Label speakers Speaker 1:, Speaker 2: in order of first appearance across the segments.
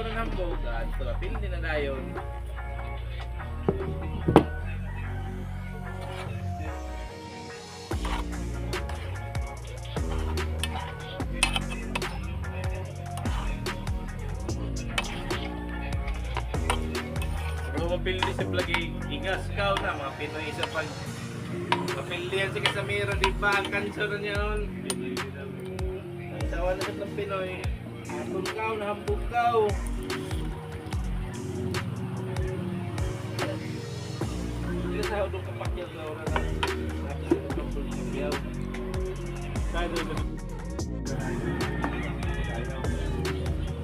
Speaker 1: ng hambog, at pildi na dayon. Pero mapildi sa vlog, ingas ka na, mga Pinoy isa pag mapildi yan si Casamiro, di ba? Ang kanso na niya nun. Sawa na sa ng Pinoy. Atol ka, nahambog ka. Hindi na sa hudong kapakyaw na oras na. Tapos
Speaker 2: Kaya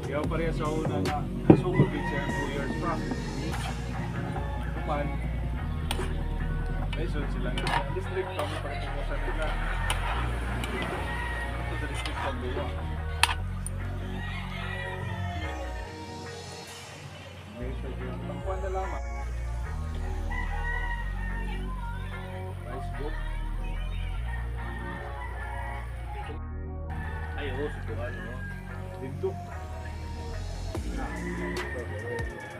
Speaker 2: Ikaw pareha sa una na sugod din siya 2 years pa. Kuman, Mason sila nga. District pa mo para nila. Ito sa district pa luwa. Mason yun. Pangkuhan na lamang. Rice book.
Speaker 1: Ay, oo, subukan, no?
Speaker 2: Dito. Ah, ito, pero